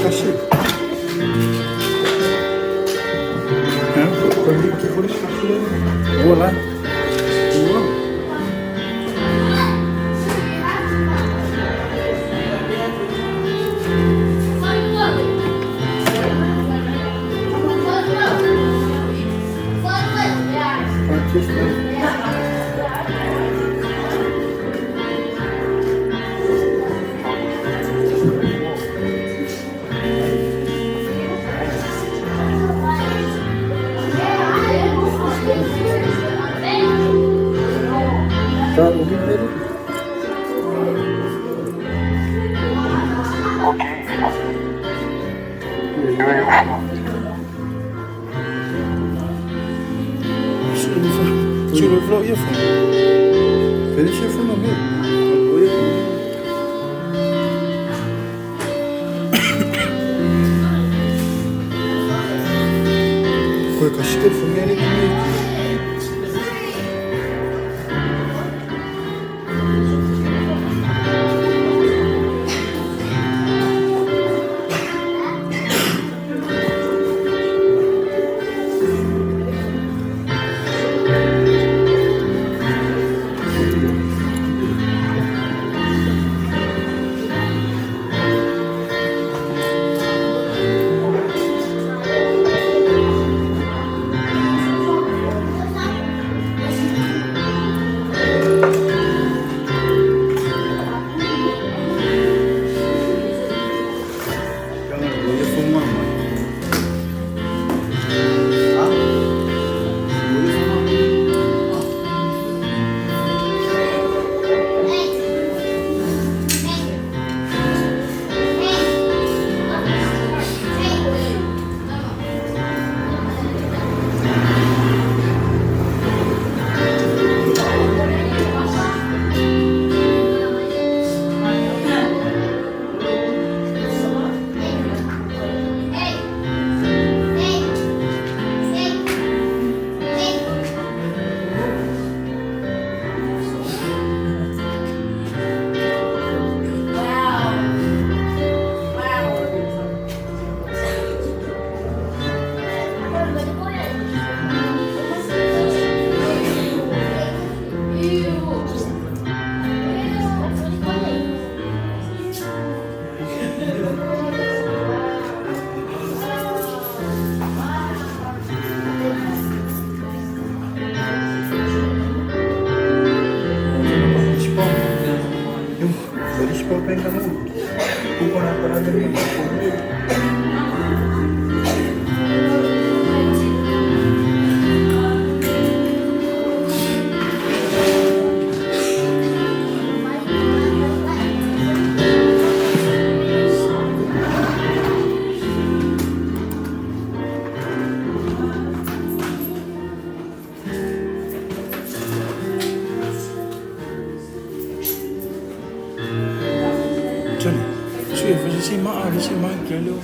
Caché. Hein? Police caché. Voilà. Voilà. これ貸して踏み上げてみる。Johnny, sui e fasi si maa le si maa ke leo.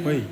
Oi.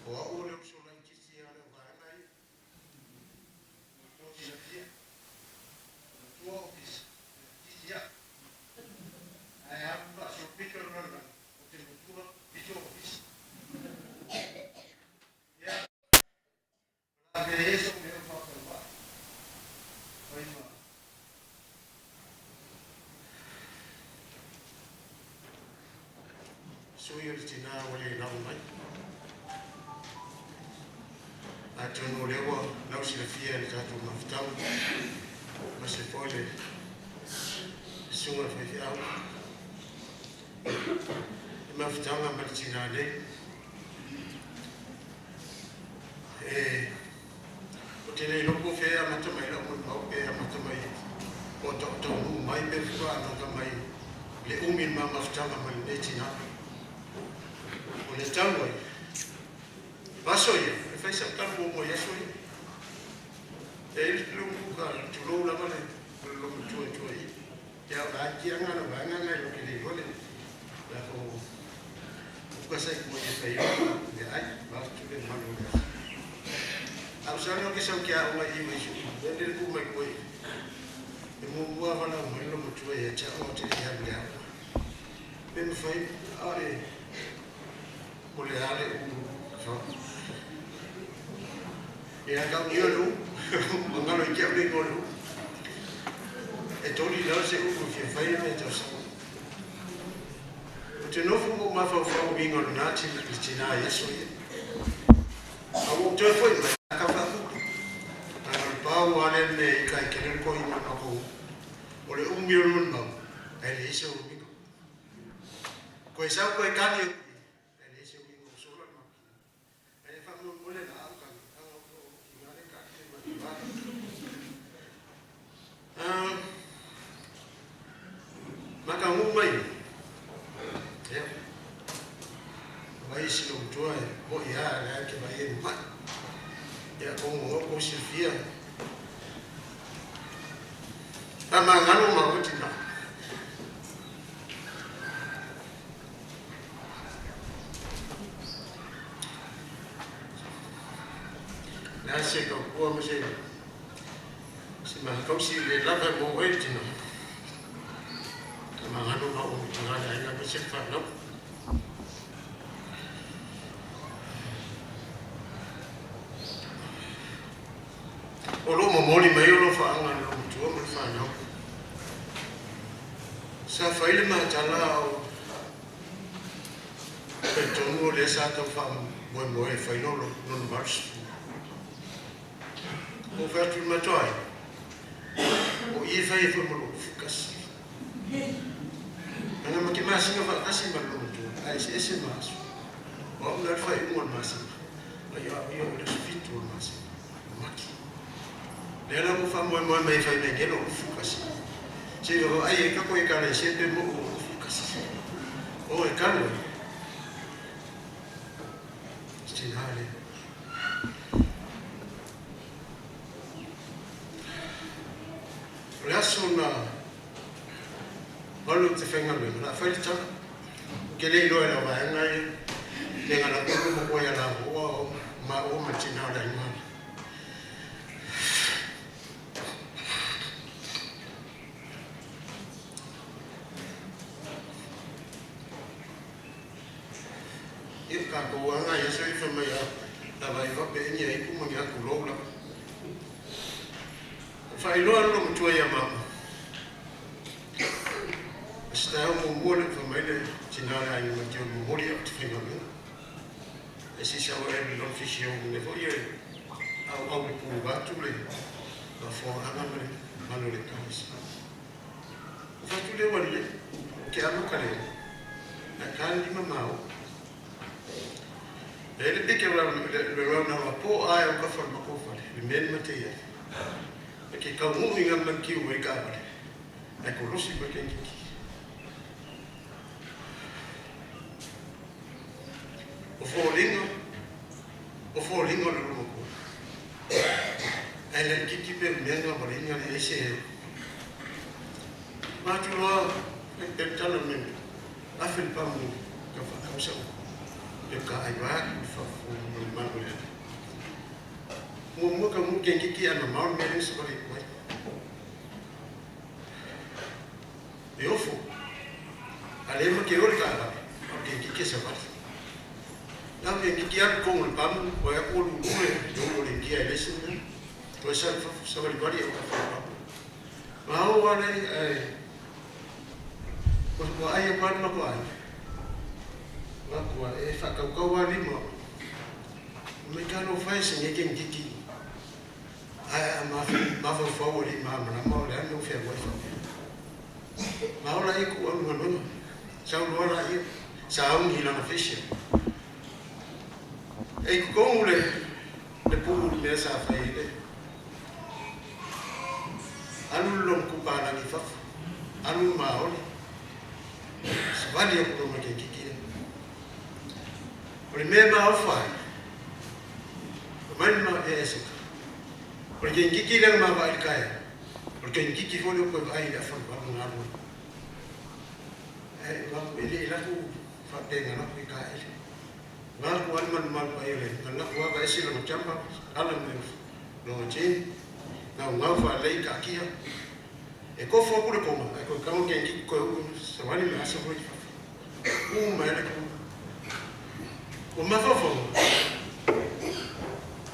O au le uso laitiiti ia le vaega ia. Ua silafia, matua ofisa, laitiiti ia. Ae alu faasolopito le lalolagi, ou te matua pito ofisa. Ia, o le a avea ia sou leo faatauvaa, fai ma sui o le tina ua le lau mai. Atonu o lea ua lausilafia e le tatou mafutaga, aemaise foi le susuga i le faifeau, le mafutaga ma le tina nei. E, ou te le iloa po o fea e amata mai ai lau molimau, pe amata mai o taunuu mai pe faatoa amata mai le umi o le ma mafutaga ma lenei tina. O le talu ai, o aso ia, e fai sau tala muamua i aso ia. E i ai le umukuka, tulou lava le loomatua i tua i i. Ia, o la e tiaga le vaega lena i le iloa le latou uka sa i tua i e fai ai meaai, vaeatu le mamalu o le aso. A o sala ou te sau ou te aoga i i Vaisu'u, lea le tu mai tua i e muamua lava valaau mai le loomatua ia te au ae ou te le i alu i le aoga. Pe mafai a o le o le a le ulu Ia tau ia le ulu, ua galo i te au le igoa o le ulu. E toli lava se ulu e fia fai le mea tausaga. Ou te nofo ma ou mafaufau i uiga o lena le tina i aso ia. A ua ou toe foi mai, a tau faaputu. Leaga o le pau lava lea le mea e ika ai tele le toeaina o le matou nuu. O le umi o le molimau, ae leai se uiga. Toe sau toe tali atu i i, ae leai se uiga ua sola le matou tina. Ae faamolemole la au tali, leaga o lou tina lea e taatia i matou va. Ah, mataunuu mai, ia, vai si lou matua e mo'i lava, o lea ou te vaai e ma'i. Ia, atonu o tou silafia, faamagalo maua tina. Le a se tautua ma se se matausi le lava e maua ai le tina. Faamagalo maua ma tina le aiga aemaise le fanau. O lo o momoli mai alofaga i le loomatua ma le fanau. Sa fai le matala a o talitonu o lea sa tau faamoemoe e fai lona 80. Ua ou fai atu i le matou aiga, o i e fai ai foi ma lou kasi. Leaga ma te masina faatasi ma le loomatua, ae eseese ma aso. O au na le faaiuga o le masina, a ia au ia o le aso 7 o le masina, o Mati. Lea la ua faamoemoe mai e fai mai nei lou kasi. Se i vaavaai ai tatou Ekalesia pe mo'o lou kasi. O e talu ai. Se tina lea. O le aso na 8 ou te faigaluega, o le a fai le tala. Ou te le iloa e lau vaega ia, le galapo le matua ia Lauoa o maua ma le tina o le aiga. Ia tatou aga i aso ia fai mai a lava i faapea ni aipu ma ni atulou lava. Faailoa le loomatua ia mama. O se taeao muamua le fai mai le tina o le aiga matie o momoli au te faigaluega. E sisi au e le lona fisi au le foi e au au le pu atu le mafuaaga ma le mamalu o le Ekalesia. O fatu le ua lelei, o ke amata le ae ta le lima ma o. E le pike le rau na ma po ai o ka fale ma ko fale, le mea ni mate ia. E ke kau ngu i ngā man kiu e ka wale. E ko losi ma ke kiki. O fōlinga, o fōlinga o le luma kua. Ae le kiki pe mea ngā wale inga le ese e. Mātu loa, e pe tala me afe le pamu ka whaakausa o. E ka ai wā ki whawhau ma le manu le ana. Mua mua ka mu ke kiki ana maori mea leng sa wale i wai. E ofo. A le ma ke ore ka wale. O ke kiki sa wale. Nā ke kiki alu kongo le pamu, o e aku olu ulu e yo o le ngia e lesi mea. O e sa sa wali wali e o ka whai pamu. Ma o wale e o kua ai a kuani ma kua ai. Ma kua e whakaukau a lima. Me ka no whai se ngeke ngiki. Ae a mafaufau o li malamalama o le a le mea ua fealuai faapea. Ma ola ai ku alu galuega. Sau loa laia, sa augi i lana facial. E i totonu le le puu i le mea sa fai ai le alu le lona kupalagi i fafo, alu le maoli, savali aku loa ma ke kiki lea. O le mea e maofa ai, aumai le ma e eseka. O le kenikiki lea na ma vaai i le taeao, o le kenikiki foi lea ua toe vaai i le afa o le valu na alu ai. Ae e le i latou faapena latou i taele. Valu lava le malumalu mai o le manatu lava ese lona jumper, ala me lona jean, gaugau faalelei taatia. E kofo aku le koma, ae toe tago kenikiki toe uu savali ma asa foi i fafo. Uu mai le koma. Ua mafaufauga,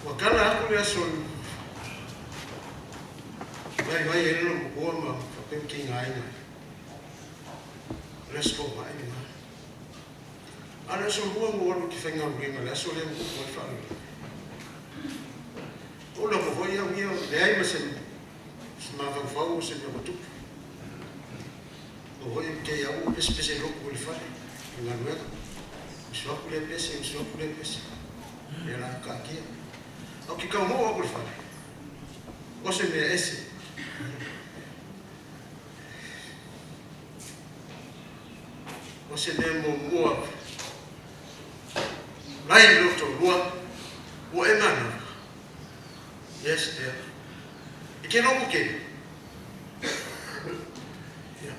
ua kala aku le aso i vaivai ai le lomokua ma faapea ua tigaina ai. O le aso fauvaai lena. A o le aso lua ua ou alu ou te faigaluega, le aso lea na tupu ai le faalavelave. O lava foi au ia, leai ma se mafaufau o se mea ua tupu. O foi te au ua pesepese lotu i le fale i galuega. Uso atu lea pese, uso atu lea pese. Ia la taatia. Ae ou te taunuu atu i le fale, o se mea ese. O se mea muamua lai i Rotorua ua e manawa. Yes dear. I ke loku kena. Ia.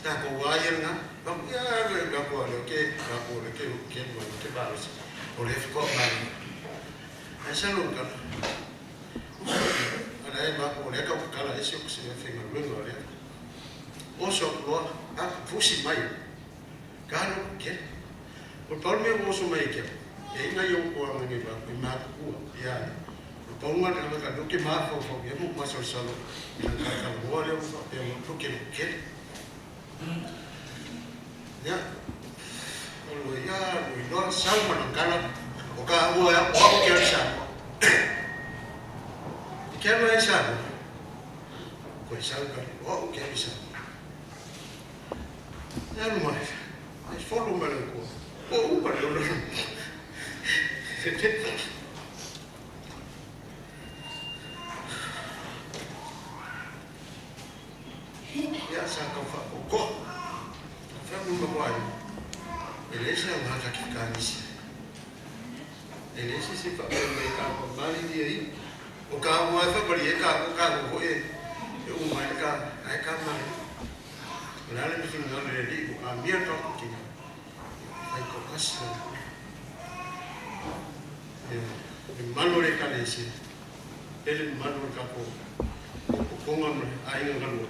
Tatou wā ia lena. Ia le ko le ke ka ko le ke ke ma ke ba o le ko ma. Ai sa lo ka. Ana e ma ko le ka ko kala e se ko se fe ma le le. Oso aku loa, a fusi mai. Ka loku kena. O le pau le mea ua oso mai ai ke au, e ai nai ou koaga nei lava i makukua ia ia. O le pauga le tagata lea ou te mafaufau i ai ma ou masalosalo i lana talatalanoa lea ua faapea mai, ou te loku kele. Ia, alu ai ia, alu ai loa, sau ma lana tala, o ka ua o au ke alu i Samoa. I ke alu ai i Samoa, koe sau ka le, o au ke alu i Samoa. E alu mai, e folo mai lau kua. Ua uma le ola. Ia, sa tau whaakokoa. Whea mu ma wai. E leai se aoga ka ki whakaanisi. E leai se se whaapea mai ka pa mariri ai. O ka ua e whapari e ka ko ka ko e e u mai ka ai ka mai. O le ale mi whina le li o a mia ka ko kina. Ai ko kasi la. E manu le ka le se. Pele manu le ka ko ko konga mo aiga galua.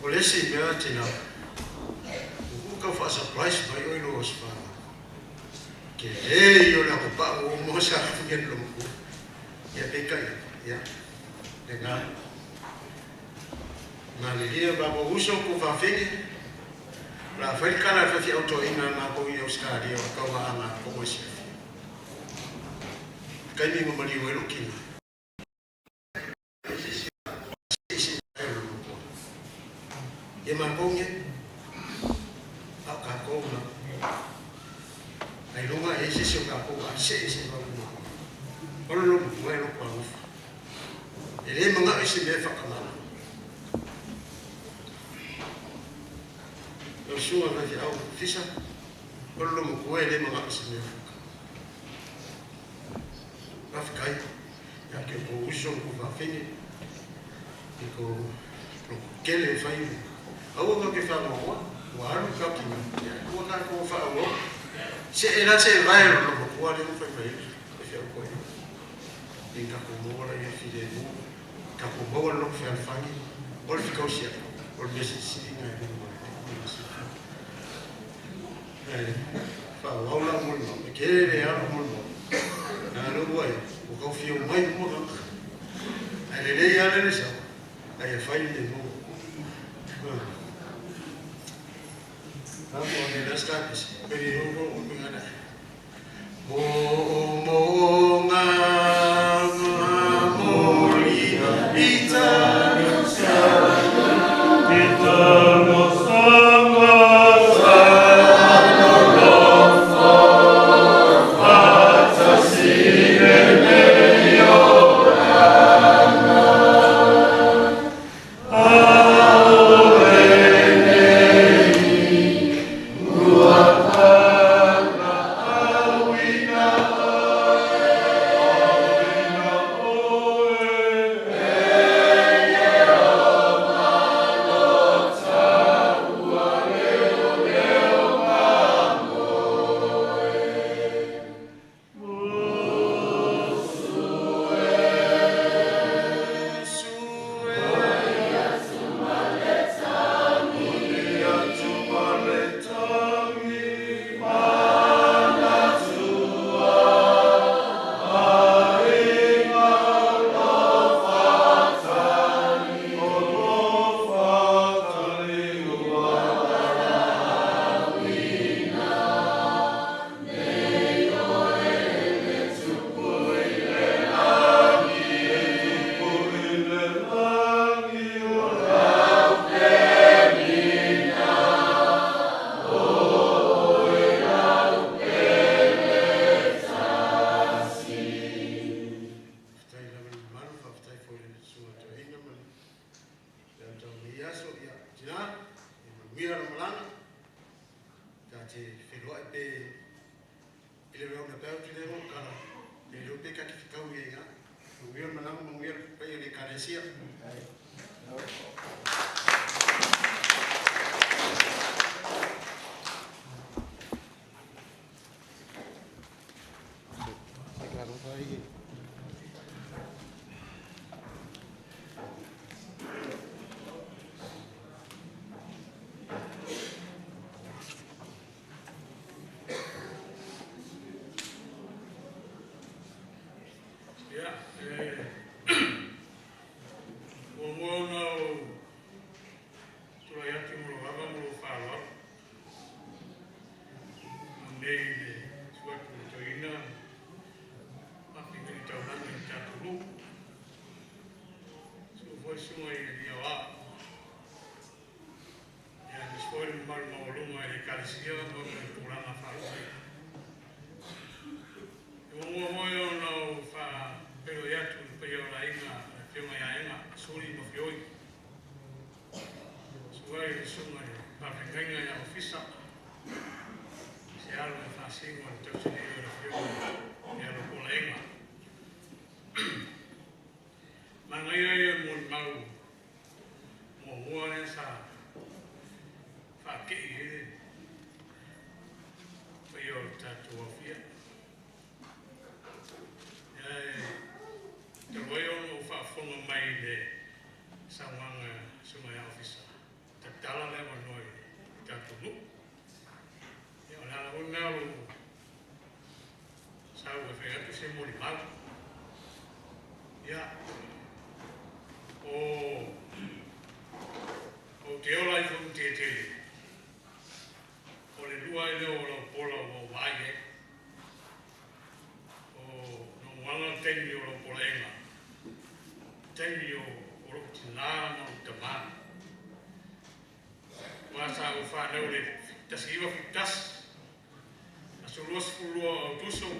O le isi mea tina, ua kau whaasau. Fa'a-surprise mai oe i lou aso fanau. Tele ia o le agopa'u ua uma sa aafia i le lomatua. Ia peitai ane, ia, lena. Malilie o matou uso ma tuafafine, o le a fai le tala a le faifeau toeaina a matou i Ausetalia o le tauaana a Togo e silafia. I le taimi na maliu ai lou tina, Ia matou nei, a o tatou na, ailoga e i ai se isi o tatou o le a see ese ma au O le lou matua e loto alofa. E le manao i se mea e faatamala. Lau susuga i le faifeau Fisa, o le lou matua e le manao i se mea e faatamala. Faafetai ia te outou uso ma tuafafine i tou lototele e fai. Aua tatou te faanoanoa, ua alu le tatou tina, ia aua tatou faaauau. Se'e la se vae o le loomatua lea na fai mai ai le faifeau toeaina. Ia tatou maua laia le filemu, tatou maua le loto fealofani, o le fekausiai, o le mea silisili lena i luga o le silafia. Ae faaauau lau molimau, e tele lava lou molimau. A lea ua i ai, ua tau fia omai uma tagata. Ae lelei lava le sau, ae ia fai le mea maua. Moomooga momoli i Faafetai lava i le mamalu, faafetai foi i le Susuga Toeaina ma le amataga o lenei aso. Ia, tina, ia manuia lau malaga. Ta te feiloai pe i le roundabout lea na ou tala, le iloa pe ta te fetau i ai i ina. Manuia le malaga, manuia le paia o le Ekalesia. Ia, e muamua ona ou tulai atu ma lou ava ma lou faaaloalo anei i le susu atu o toeaina ma faafeagaiga taulagi o le tatou nuu. Susu foi susuga i alii aoao, ia aemaise foi le mamalu maualuga i le Ekalesia ma ona tulaga faalupe. E muamua foi ona ou faafeiloai atu i le paia o le aiga, le afioga ia Ema, Suli ma Fioi. Susu ai le susuga i le faafeagaiga ia Ofisa, se alo e faasino i le tausinio i le afioga ia Lopolaega. Manaia ia le molimau muamua lea sa faatei ai le paia o le tatou aofia. Ae talu ai ona ou faafofoga mai i le saunoaga a le Susuga ia Ofisa, tatala le avanoa i le tatou nuu. se molimau. Ia, o ou te ola ai foi Mutiatele, o le lua ai lea o lau pola ua ou vaai ai. O Nomoaga le taimi o lau polaega, taimi o lou tinā ma lou tamā. Aua sa ou fanau i le 1971, aso 22 o Aokuso,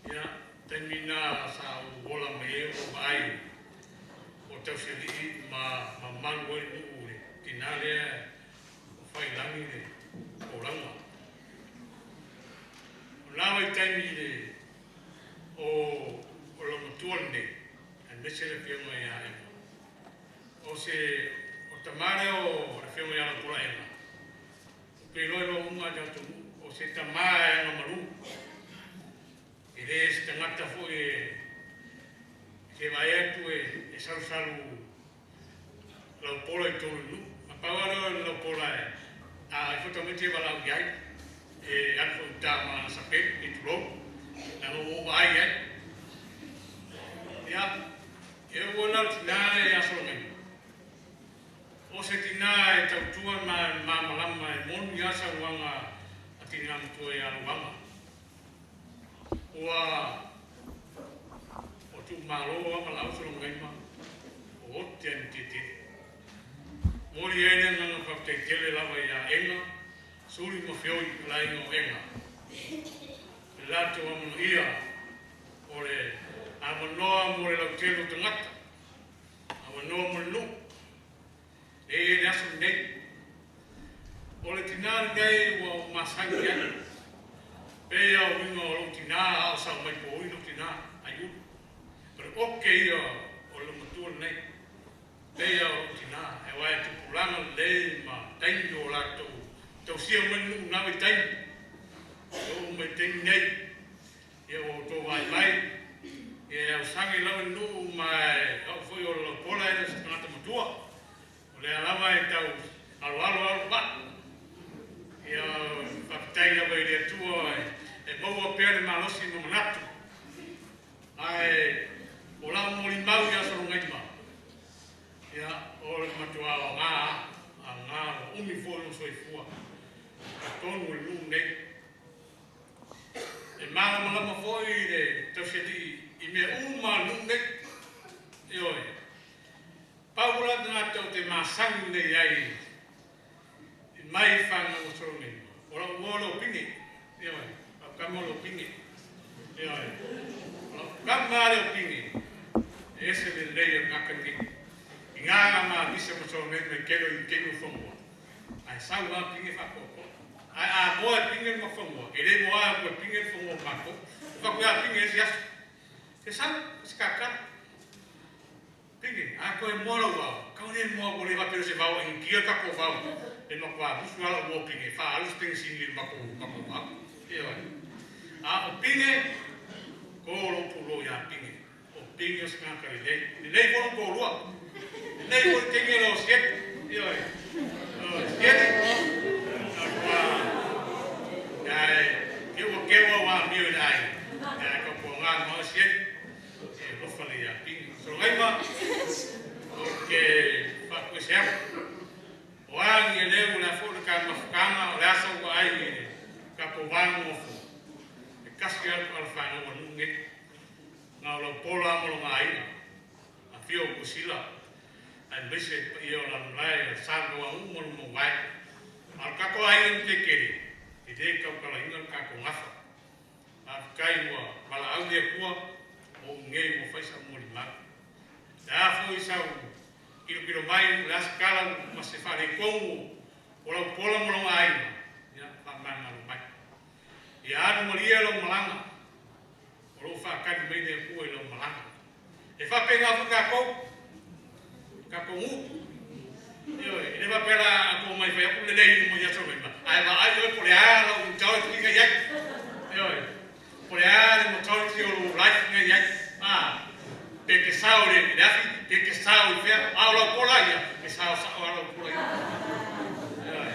ia, taimi lena sa ou ola mai ai ou vaai o Tausialii ma mamalu ai le nuu i le tinā lea o Faiilagi le folauga. O lena vaitaimi i le o o lou matua lenei, aemaise le afioga ia Eva. O se o tamā lea o le afioga ia Laupolaega, ou te iloa iloa uma lava i le atunuu, o se tamā e agamalu. E le se tagata foi e te vaai atu e salusalu laupola i totonu o le nuu. Na pau lava lea o le laupola e a ifo tamaiti e valaau i ai, e alu foi i uta ma lana sapelu, se i tulou, leaga ua ou vaai i ai. Ia, e oo la le tinā lea ia Solomani, o se tinā e tautua ma e malamalama e moni lava saunoaga a tinā matua ia Luaga. Ua o tuumalo lava valaau Solomani o ote ai ma tietie. Momoli ai le agaga faafetai tele lava ia Ega, Suli ma Feoi o le aiga o Ega. I le latou amanaia o le avanoa mo le lautele o tagata, avanoa mo le nuu, e i ai le aso lenei. O le tinā lenei ua ou masani i ai, pei lava o uiga o lou tinā a o sao mai poui lou tinā, ai ulu. O le oke ia o le matua lenei, pei lava o lou tinā, aua e tupulaga lelei ma taimi o latou tausia mai le nuu na vaitaimi. E oo mai i le taimi nei, ia ua outou vaai mai, ia e ausage lava le nuu ma e au foi o le laupola e le o se tagata matua. O lea lava e tau aloalo lava lou vaa. Ia faafetai lava i le Atua e maua pea le malosi ma manatu. Ae o lau molimau ia Sologaima, ia, o le matua aoga, aoga ua umi foi lou soifua i totonu o le nuu nei. E malamalama foi le tausialii i mea uma a le nuu nei. Ioe. Pau la tagata ou te masani nei ai i mai fanau a Sologaima, o lau uo lau pine. Ioe, lau kama o lau pine. Ioe, o lau kama lea o pine, e ese lelei o le gaka lenei. I ngā ma misa ma Sologaima i kelo i kelo whangua. Ae sau lava pine whakoakoa. Ae a moa e pine le mawhangua, e le moa a koe pine le whangua mākou. E whakuea pine e si aso. Se sau, se kakara. Pine, a koe moa lau vao, kau le moa ua le faapea o se vao inikia le tatou vao, e matua musu lava lau moa pine, e faaalu se penisini i le matou matou vao. Ioe. A o Pine, ko lou pulou iā Pine. O Pine o se tagata lelei. Lelei foi lou toalua. Lelei foi le teine lea o Sieti. Ioe. O Sieti, matua, ae, ke ua keu au amio i le aiga, ae tautuaga ma oe Sieti. E alofa lelei ia Pine. Sologaima, ou te faapuese atu. O a ni eleu, o le a foi le ta mafutaga, o le a sau vaai i le tatou va nonofo, e tasi lava le alafanau a nuu nei. Na o lau pola ma lona aiga, afio o Kusila, aemaise le paia o Lalomalae, Samoa uma lo mauvae. A o le tatou aiga Mutiatele, e le tautalaina le tatou gafa. Faafetai ua valaau le Atua mo ou nei ua fai sau molimau. Le a foi sau kilokilo mai, o le a se tala ma se faaletonu o lau pola ma lona aiga, ia faamagalo mai. Ia alu malie lau malaga, o lo o faatali mai le Atua i lau malaga. E faapena foi tatou, tatou nuu. Ioe, e le faapea la a tou mai fai atu lelei uma ia Soloima, ae vaai oe po o le a lau mentality na i ai. Ioe, po o le a le mentality o lou life na i ai. A, pe te sao i le afi, pe te sao i fea, a o lau pola ia, e sao sao lava lau pola ia. Ioe.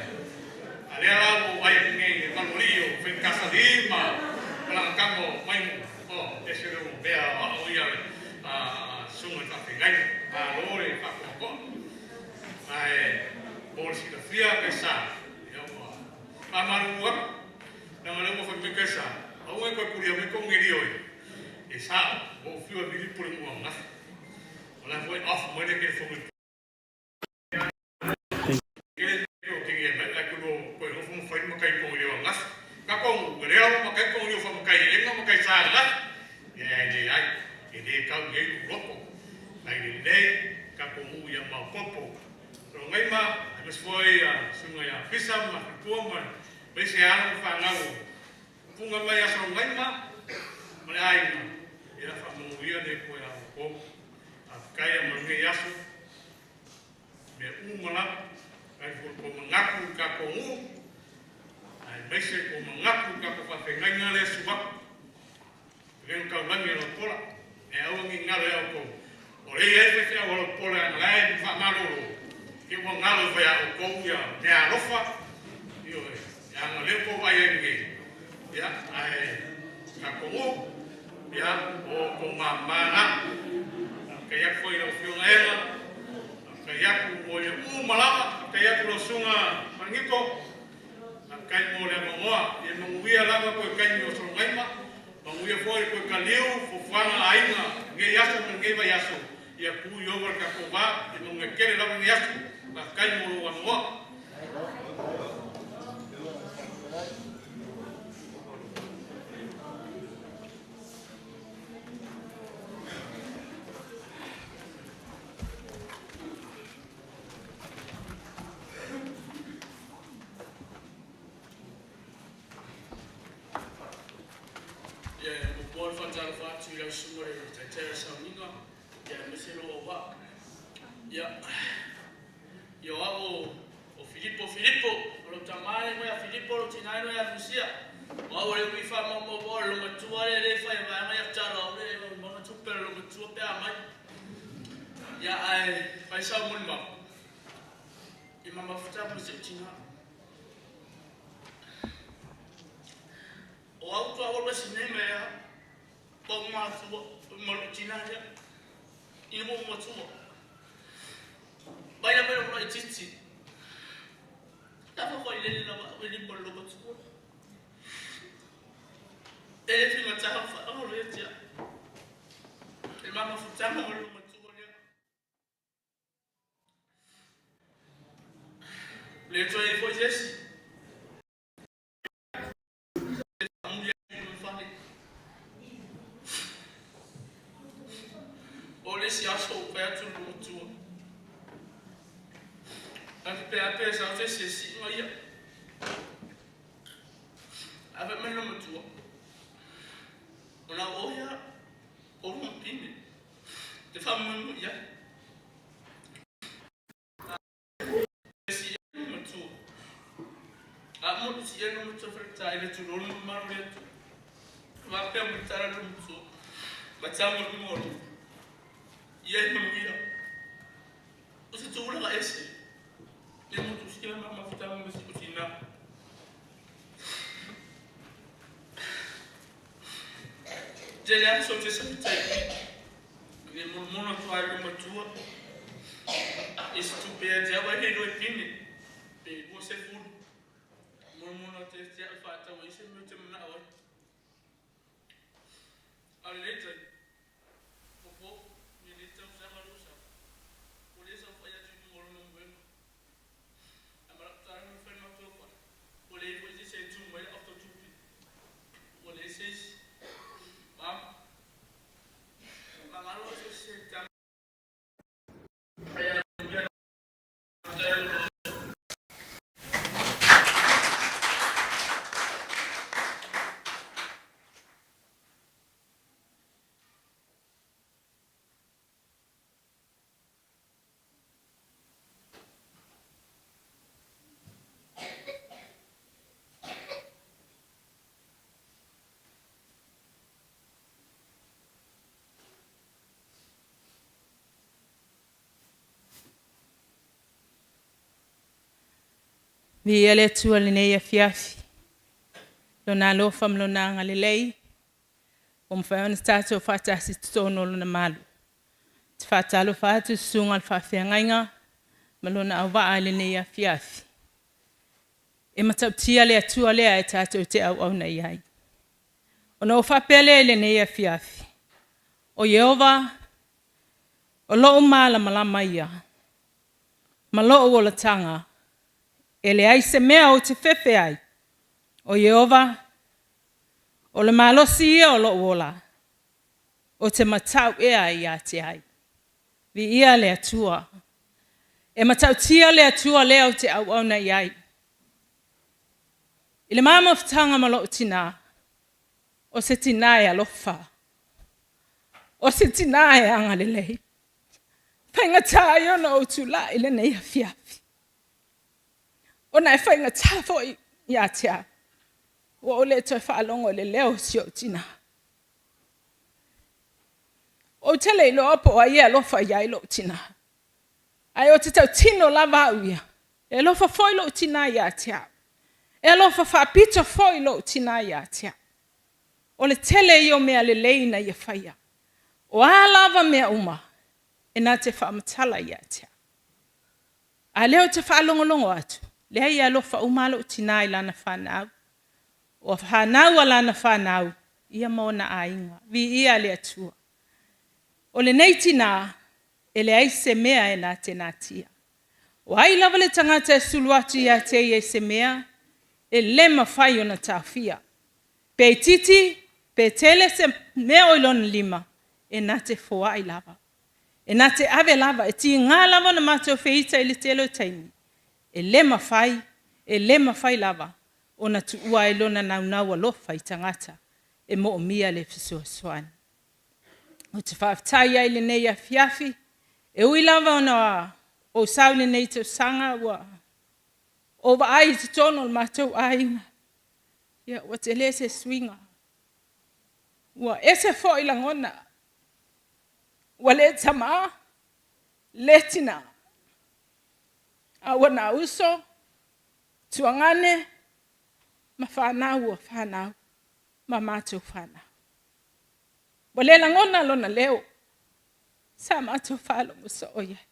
A lea la ua ou vaai atu nei i le malualii o Fenikasalii ma Malagakama o Maimu'u. Oh, e fia Kaisa, ia ua faamalulu atu, leaga o lea ua fai mai Kaisa, aua e toe kulia mai Konelia e, e sa'o, ua ou fiu e vili pule mua ananafi. O la foi off mai le telefoni kele o tini e mai la kulo ko no fo fai ma kai Konelia ananafi. Ka ko le lea ma kai Konelia fa ma kai enga ma kai sa ananafi. Ia e le ai, e le kau i ai loko. Ai le lei ka ko mu ia maopopo. So ngai ma, aemaise foi a susuga ia Fisa ma Filitua ma ma isi alo ma fanau o Funga mai aso ngai ma ma le aiga, ia faamanuia le Atua ia outou. Faafetai a ma lenei aso, mea uma lava, ai foi tou manatu i tatou nuu, aemaise tou manatu i tatou faafeagaiga lea e susu atu, le taulagi a Lapola, e aua ne i galo ia outou. O lea e i ai faifeau a Lapola e malae ma faamalolo, te ua galo ifo ia outou ia mea alofa, ioe, leaga o lea ua outou vaai ai nei, ia, ae tatou nuu, ia, o outou mama na. Faafetai atu foi i lau Afioga Eva, faafetai atu mo ia uma lava, faafetai atu lau Susuga Falaniko, Faafetai mo le avanoa. Ia manuia lava toe taimi o Sologaima, manuia foi le toe taliu fuafuaga a aiga i lenei aso ma lenei vaiaso. Ia tu i ova le tatou va, ia manuia tele lava lenei aso. Faafetai mo lou avanoa. Ia, e muamua ona faatalofa atu i lau susuga i le Taitai o le Sauniga, ia aemaise lou auvaa. Ia, ia o au o Filipo Filipo, o lou tama le igoa ia Filipo, o lou tina le igoa ia Lusia. O au o le ui faamaumau o le loomatua lea e le fai vaega ia tatalo au le maumauga tupe a le loomatua pe a mai. Ia, ae fai sau molimau. I mamafuta ma si ou tina. O au tua walu e nei mea pau matua ma lou tina ia. Ina mo matua. Mai la mai lo titi. Ta fa ko ile la wa ile mo lo matua. E le finga ta fa o le tia. E mamafuta ma lo matua ia. Le toe foi Jesi. O le isi aso ua fai atu le matua. Ae faapea pe sau se isi e sii mai ia. Ae fai mai le matua. Ona o ia o lona pine. Te faamoemoe i ai. Le monomono atu ai le matua i se tupe ia te au ai hei roi pine pe 20. Monomono atu ia te au whaatau ai se mea te manao ai. A le lei tai, popo, ni le tausaga lou sau, o le sau whai atu i lunga o lona moega. A ma lau tala ma whai matua whai, o le ifo i se se tu mai le auto tupe. O le se isi. Mam, mangalo se se tama. Viia le Atua i lenei afiafi, Lona alofa ma Lona agalelei, ua mafai ona tatou faatasi i totonu o Lona malu. Ou te faatalofa atu i le susuga i le faafeagaiga ma lona auvaa i lenei afiafi. E matautia le Atua lea e tatou te auauna i ai. Ona ou faapea lea i lenei afiafi, o Ieova o lou malamalama ia ma lou olataga, e leai se mea ou te fefe ai. O Ieova, o le malosi ia o lou ola, ou te matau ea ia te ai. Viia le Atua. E matautia le Atua lea ou te auauna i ai. I le ma mafutaga ma lou tinā, o se tinā e alofa, o se tinā e agalelei. E faigata ai ona ou tulai i lenei afiafi, ona e faigata foi ia te au, ua ou le toe faalogo i le leo o si ou tinā. Ou te le iloa po o ai e alofa i ai lou tinā, ae ou te tautino lava au ia, e alofa foi lou tinā ia te au, e alofa faapito foi lou tinā ia te au. O le tele ia o mea lelei na ia faia. O a lava mea uma, e na te faamatala ia te au. A o lea ou te faalogologo atu, leai e alofa uma lava lou tinā i lana fanau. O fanau a lana fanau, ia ma ona aiga. Viia le Atua. O lenei tinā, e leai se mea e na te natia. O ai lava le tagata e sulu atu ia te ia i se mea, e le mafai ona taofia. Pe itiiti pe tele se mea o i lona lima, e na te foai lava. E na te ave lava, e tiga lava ona matou feita i le tele o taimi, e le mafai, e le mafai lava ona tuua ai lona naunau alofa i tagata e moomia le fesoasoani. Ou te faafetai ai i lenei afiafi, e ui lava ona ou sau i lenei tausaga ua ou vaai i totonu o le matou aiga, ia ua tele se suiga, ua ese foi lagona, ua le tama, le tina, a ua na uso, tuagane ma fanau o fanau ma matou fanau. Ua le lagona lona leo, sa matou faalogo soo i ai.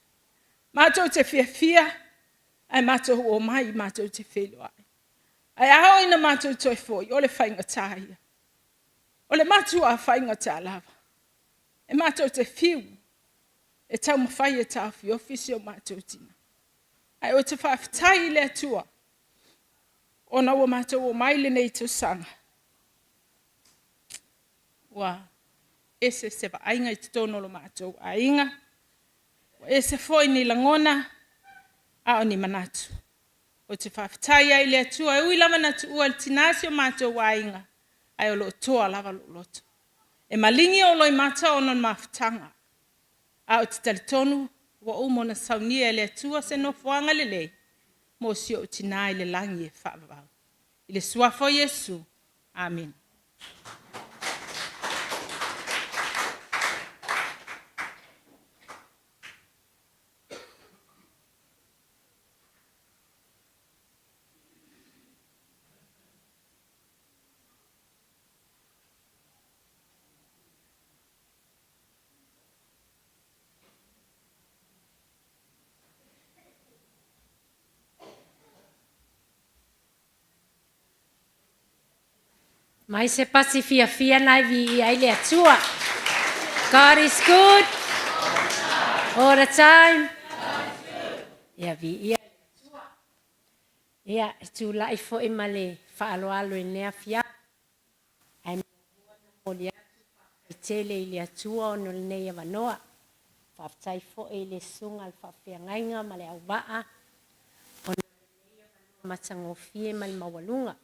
Matou te fiafia ae matou omai matou te feiloai. Ae a oo ina matou toe foi, o le faigata ia. O le matua faigata lava. E matou te fiu e taumafai e taofiofi si o matou tina. Ae ou te faafetai i le Atua ona ua matou omai i lenei tausaga, ua ese se vaaiga i totonu o lo matou aiga, ua ese foi ni lagona a o ni manatu. Ou te faafetai ai i le Atua, e ui lava ina tuua e le tina si o matou aiga, ae o lo o toa lava lou loto. E maligi ou loimata ona o le mafutaga, ae ou te talitonu ua uma ona saunia e le Atua se nofoaga lelei mo si ou tina i le lagi e faavavau. I le suafa o Iesu, amene. Mai se pasi fiafia na e viia ai le Atua. God is good all the time. Ia viia le Atua. Ia, e tulai foi ma le faaaloalo i lenei afiafi. Ae muamua ona momoli atu le faafetai tele i le Atua ona o lenei avanoa. Faafetai foi i le susuga i le faafeagaiga ma le auvaa ona o lenei avanoa matagofie ma le maualuga.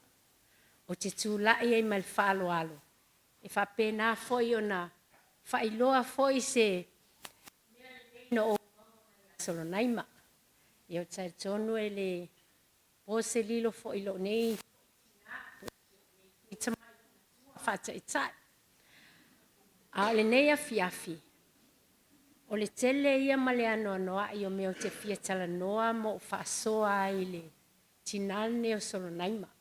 Ou te tulai ai ma le faaaloalo e faapena foi ona faailoa foi se mea lelei na ou maua mai ia Solonaima. Ia ou te talitonu e le po se lilo foi i lou nei tina po o si ou nei sui tamaitai matua faataitai. A o lenei afiafi, o le tele ia ma le anoanoai o mea ou te fia talanoa ma ou faasoa ai i le tina lenei o Solonaima.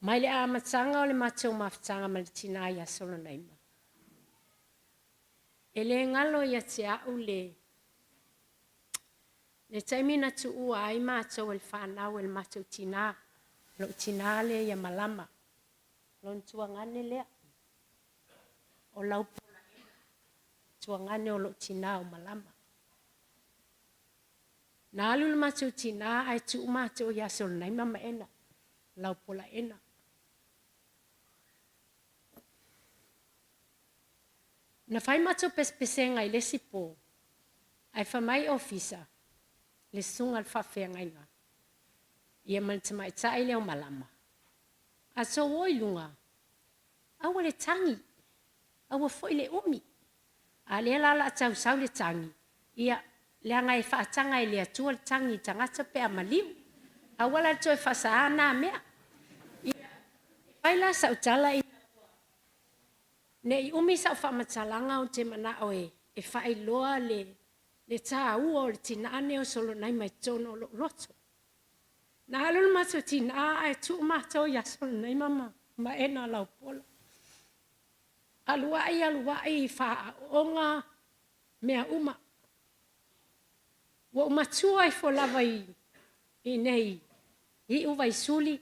Mai le amataga o le matou mafutaga ma le tina ia Solonaima, e le galo ia te au le Le taimi na tuua ai matou e le fanau e le matou tina, lou tina lea ia Malama, lona tuagane lea, o Laupolaena, tuagane o lou tina o Malama. Na alu le matou tina ae tuu matou ia Solonaima ma Ena, Laupolaena. Na fai matou pesepesega i le isi po, ae fai mai ofisa, le susuga i le faafeagaiga, ia ma le tamaitai lea o Malama, a tou o i luga, aua le tagi, aua foi le umi. A lea la o le a tau sau le tagi, ia, leaga e faataga e le Atua le tagi i tagata pe a maliu. Aua la le toe faasaā na mea. Ia, e fai la sau tala ina ua Ne i umi sau faamatalaga ou te manao e faailoa le taua o le tinaa nei o Solonaima i totonu o lou loto. Na alu le matou tinaa ae tuu matou ia Solonaima ma Maena Laupola. Alu ai alu ai i faaaooga mea uma. Ua ou matua ifo lava i inei i Uvaisuli,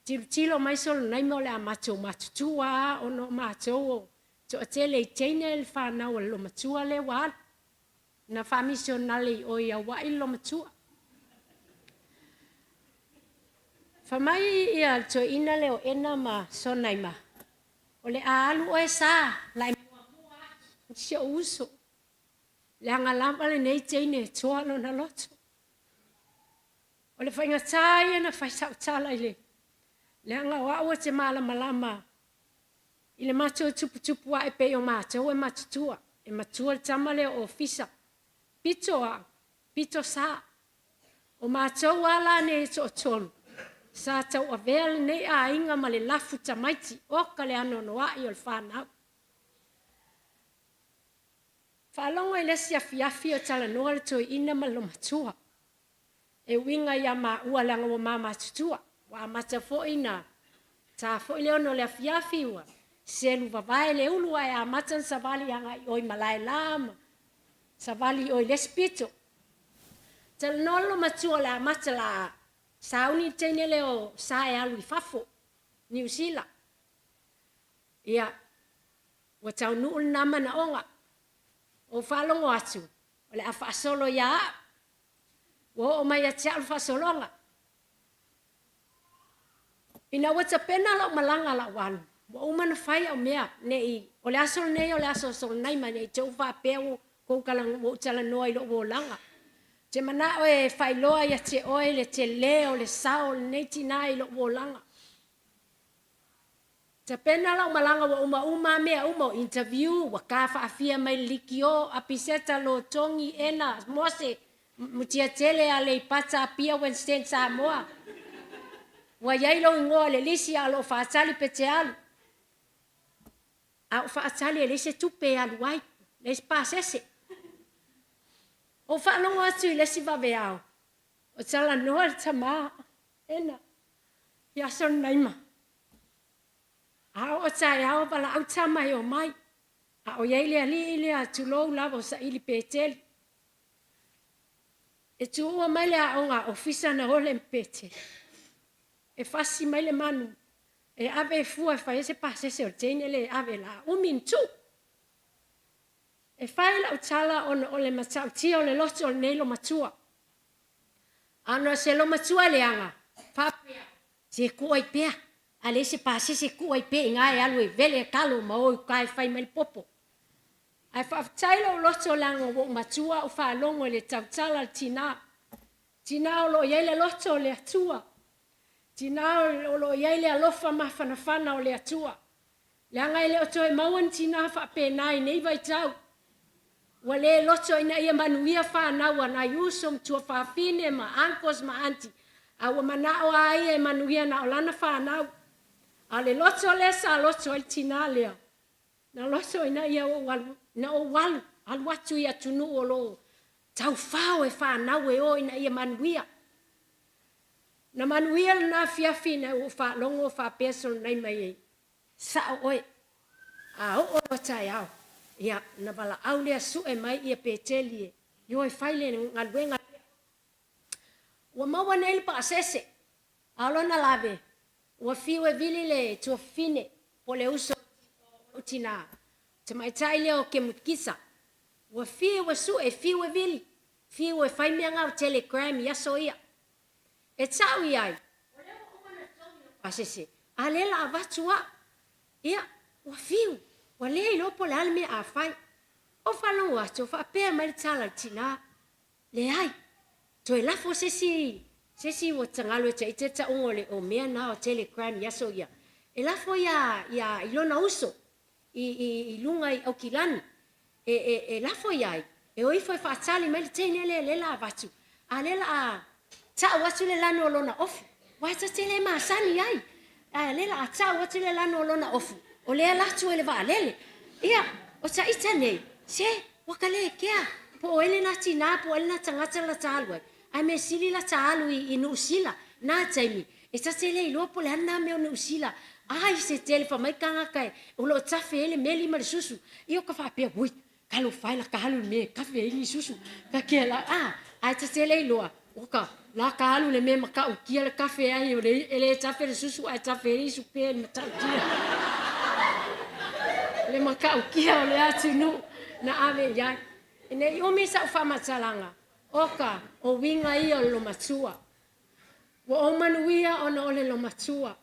tilotilo mai Solonaima o le a matou matutua lava ona o matou o toatele i teine le fanau a le lomatua lea ua alu. Na faamisionale i o i Auai le lomatua. Fai mai ia le toeaina lea o Ena ma Sonaima, o le a alu oe Sa, la e muamua atu si ou uso. Leaga lava lenei teine e toa lona loto. O le faigata ia na fai sau tala i le leaga o au ou te malamalama i le matou tuputupu ae pei o matou e matutua. E matua le tama lea o Ofisa. Pito au, pito Sa. O matou lava la nei e toatolu, sa tauavea lenei aiga ma le lafu tamaiti, oka le anoanoai o le fanau. Faalogo i le isi afiafi o talanoa le toeaina ma le lomatua e uiga ia maua leaga ua ma matutua. Ua amata foi na ta foi le 6 o le afiafi ua selu vavae le ulu ae amata na savali agai i o i Malaela ma savali i o i le isi pito. Talanoa le lomatua o le amata la sauni le teine lea o Sa e alu i fafo, Niu Sila. Ia, Ua taunuu lena manaoga. Ou faalogo atu, o le a faasolo ia au. Ua oo mai ia te au le faasologa. Ina ua tapena lau malaga lau alu, ua uma ona fai au mea, ne i, o le aso lenei o le aso o Solonaima, ne i te i ua faapea ua ou talanoa i lou olaga. Ou te manao e faailoa ia te oe le tele o le sao o lenei tina i lou olaga. Tapena lau malaga ua uma uma a mea uma o interview ua ka faafia mai le likio Apiseta Lotogi Ena Mose Mutiatele Aleipata Apia Wednesday Samoa ua iai lou igoa i le lisi a o loo faatali pe te alu a o faatali e leai se tupe e alu ai leai se pasese. Ou faalogo atu i le isi vaveao o talanoa le tama Ena ia Solnaima. A oo taeao valaau tama e omai, a o i ai le alii lea, tulou lava o saili Peteli. E tuua mai le aoga a ofisa na ole ma Peteli. E fasi mai le manu, e ave e fua e fai ai se pasese o le teine lea e ave la umi na tuu. E fai lau tala ona o le matautia o le loto o lenei lomatua. A na o se lomatua leaga, faapea, Se kuu ai pea, a leai se pasese kuu ai pea i ina e alu e vele e kalo ma o i uka e fai mai le popo. Ae faafetai lou loto leaga ua ou matua ou faalogo i le tautala a le tina. Tina o lo o i ai le loto o le Atua. Tina o lo o i ai le alofa mafanafana o le Atua. Leaga e le o toe maua ni tina faapena i nei vaitau. Ua le loto ina ia manuia fanau a nai uso ma tuafafine ma uncles ma aunty, a ua manao a ia e manuia na o lana fanau. A o le loto lea sa loto ai le tina lea, na loto ina ia ou alu, na ou alu, alu atu i atunuu o lo o taufao e fanau e o ina ia manuia. Na manuia lena afiafi ina ua ou faalogo o faapea Solonaima i ai, Sa'o oe, a oo loa taeao, ia, ona valaau lea sue mai ia Peteli e o e fai le galuega lea. Ua maua nei le paasese, a o lona lave, ua fiu e vili le tuafafine po o le uso o lou tinā, tamaitai lea o Kemukisa. Ua fiu e sue, fiu e vili, fiu e fai mea na o telegram i aso ia. E tau i ai, o lea ua uma ona togi lau pasese, a lea la avatu au. Ia, ua fiu, ua le iloa po o le a le mea a fai. Ou faalogo atu o faapea mai le tala a le tinā, Leai, toe lafo se isi, se isi ua tagalo e taita le tauga o le o mea na o telegram i aso ia, e lafo iā, iā, i lona uso i, i, i luga i Aukilani, e, e, e lafo i ai, e o ifo e faatali mai le teine lea lea la avatu, a lea la a tau atu le lanu o lona ofu, wa ta te le masani ai, a lea la a tau atu le lanu o lona ofu, o lea la atu e le vaalele. Ia, o ta ita nei, se, ua ka le kea, po o ele nā tinā, po o ele nā tagata la ta alu ai, ae mea sili la ta alu i, i Niu Sila, nā taimi, e ta te le iloa po o le a nā mea o Niu Sila, ai se tele fa mai kānaka e, o lo o tafe ai le meli ma le susu. Ia o ka faapea, ui, talofa e la ka alu i le mea e kafe ai ni susu. Ka kea la, a, ae ta te le iloa, o ka, la ka alu i le mea matautia le kafe ai, o le, e le tafe le susu ae tafe ai supe le matautia. Le matautia o le atunuu na ave i ai. E nei umi sa'u faamatalaga, oka, o uiga ia o le lomatua. Ua ou manuia ona o le lomatua.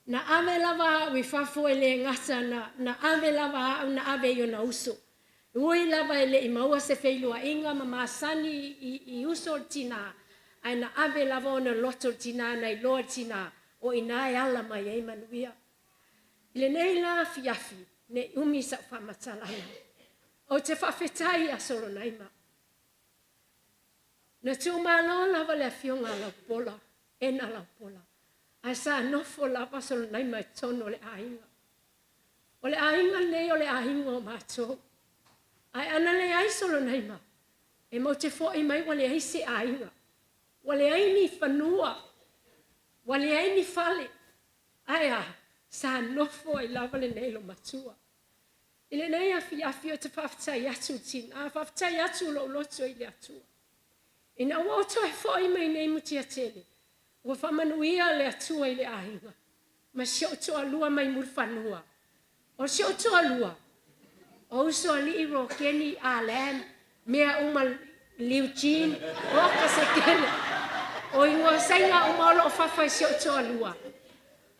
Na ave lava au i fafo e le gata na, na ave lava au na ave i ona uso. E ui lava e le i maua se feiloaiga ma masani i, i, i uso o le tinā, ae na ave lava ona loto le tinā na iloa le tinā, o inā e ala mai ai manuia. I lenei la afiafi, ne i umi sa'u faamatalaga, ou te faafetai iā Solonaima. Na tuumalo lava le afioga a Laupola, ena Laupola, ae sa nofo lava Solonaima i totonu o le aiga. O le aiga lenei o le aiga o matou. Ae ana leai Solonaima, e matou te fo'i mai ua leai se aiga, ua leai ni fanua, ua leai ni fale. Ae a, sa nofo ai lava lenei lomatua. I lenei afiafi ou te faafetai atu i le tinā, faafetai atu lou loto i le Atua. Ina ua ou toe fo'i mai nei Mutiatele, ua faamanuia le Atua i le aiga ma si ou toalua mai Mulifanua. O si ou toalua, o Usoalii Rokeni Ah Lam, mea uma Liu Jin, oka se kele. O ingoa saina uma o loo fafa i si ou toalua.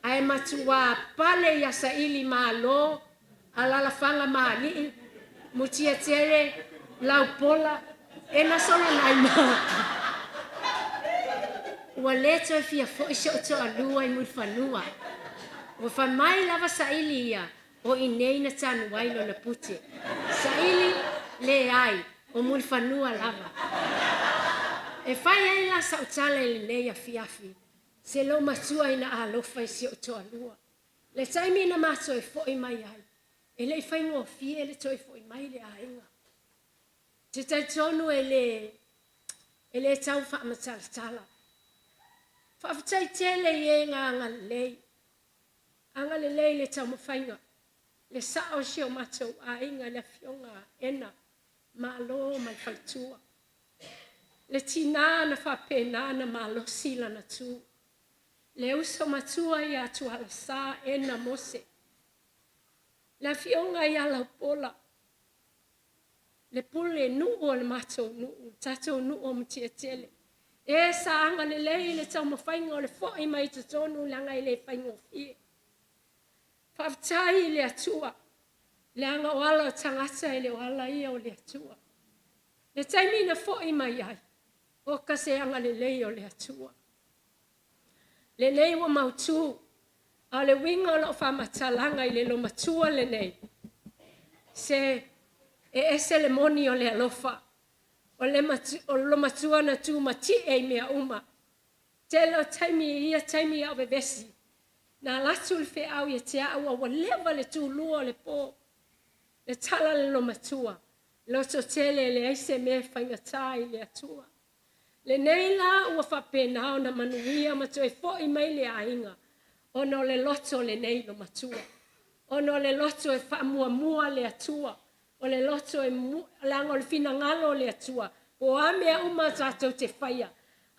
Ae matuā pale iā Saili Malo, alalafaga ma alii, Mutiatele, Laupola, e na Solonaima. Ua le toe fia fo'i si ou toalua i Mulifanua. Ua fai mai lava Saili ia, o i nei na tanu ai lona pute. Saili, leai, o Mulifanua lava. E fai ai la sa'u tala i lenei afiafi, Se lou matua ina alofa i si ou toalua. Le taimi na ma toe fo'i mai ai, e le i faigofie le toe fo'i mai i le aiga. Te talitonu e le, e le tau faamatalatala. Faafetai tele i e na agalelei, agalelei i le taumafaiga, le sa'o o si o matou aiga i le afioga a Ena Malo ma le faletua. Le tinā na faapena na malosi lana tū. Le uso matua iā Tualasā Ena Mose. Le afioga iā Laupola, le pule nuu o le matou nuu, le tatou nuu o Mutiatele. E sa agalelei i le taumafaiga o le fo'i mai i totonu leaga e le faigofie. Faafetai i le Atua, leaga o ala o tagata e le o ala ia o le Atua. Le taimi na fo'i mai ai, oka se agalelei o le Atua. Lenei ua mautū, a o le uiga o la'u faamatalaga i le lomatua lenei, se e ese le moni o le alofa, o le lomatua na tumati'e i mea uma. Tele o taimi i ia taimi a o vevesi, na ala atu le feau ia te a'u a ua leva le tulua o le pō. Le tala a le lomatua, loto tele e leai se mea e faigata i le Atua. Lenei la ua faapena ona manuia ma toe fo'i mai le aiga ona o le loto o lenei lomatua. Ona o le loto e faamuamua le Atua, o le loto e leaga o le finagalo o le Atua, po o a mea uma tatou te faia.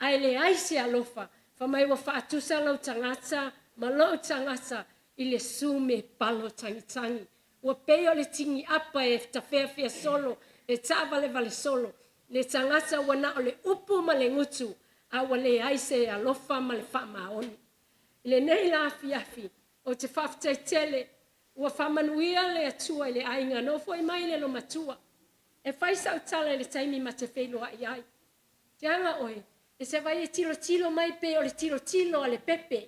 Ae leai se alofa, fai mai ua faatusa lou tagata ma lou tagata i le sume palo tagitagi. Ua pei o le tigiapa e tafeafea solo, e taavalevale solo, le tagata ua na o le upu ma le gutu, a ua leai se alofa ma le faamaoni. I lenei la afiafi, ou te faafetai tele, ua faamanuia le Atua i le aiga na oo foi mai le lomatua. E fai sau tala i le taimi ma te feiloai ai. Te aga oe, e se vai e tilotilo mai pei o le tilotilo a le pepe,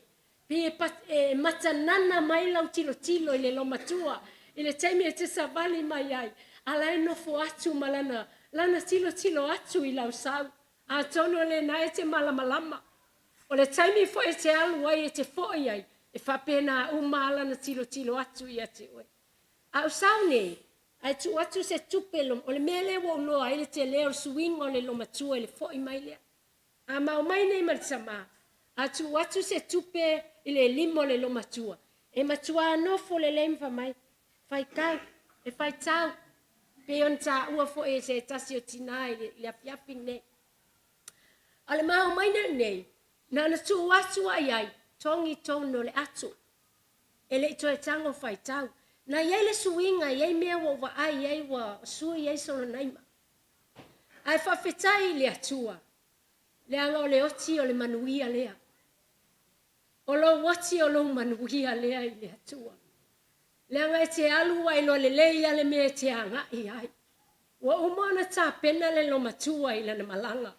pei e, e matanana mai lau tilotilo i le lomatua, i le taimi e te savali mai ai, a la e nofo atu ma lana, lana tilotilo atu i lau sau. Atonu o lena e te malamalama. O le taimi foi e te alu ai e te foi ai, e faapena uma lava lana tilotilo atu ia te oe. A o sau nei, ae tuu atu se tupe o le mea lea ua ou iloa ai le tele o le suiga o le lomatua i le foi mai lea. A ma omai nei ma le tamā, a tuu atu se tupe i le lima o le lomatua, e matuā nofo lelei ma fai mai, faitau, e faitau, pei ona taua foi e se tasi o tinā i le afiafi lenei. A o le ma omai nei, na ona tuu atu lava i ai, togi tonu o le ato. E le i toe tago faitau. Na i ai le suiga, e i ai mea ua ou vaai i ai ua sui ai solonaima. Ae faafetai i le Atua, leaga o le oti o le manuia lea. O lou oti o lou manuia lea i le Atua. Leaga e te alu ua iloa lelei lava le mea e te agai ai. Ua uma ona tapena le lomatua i lana malaga.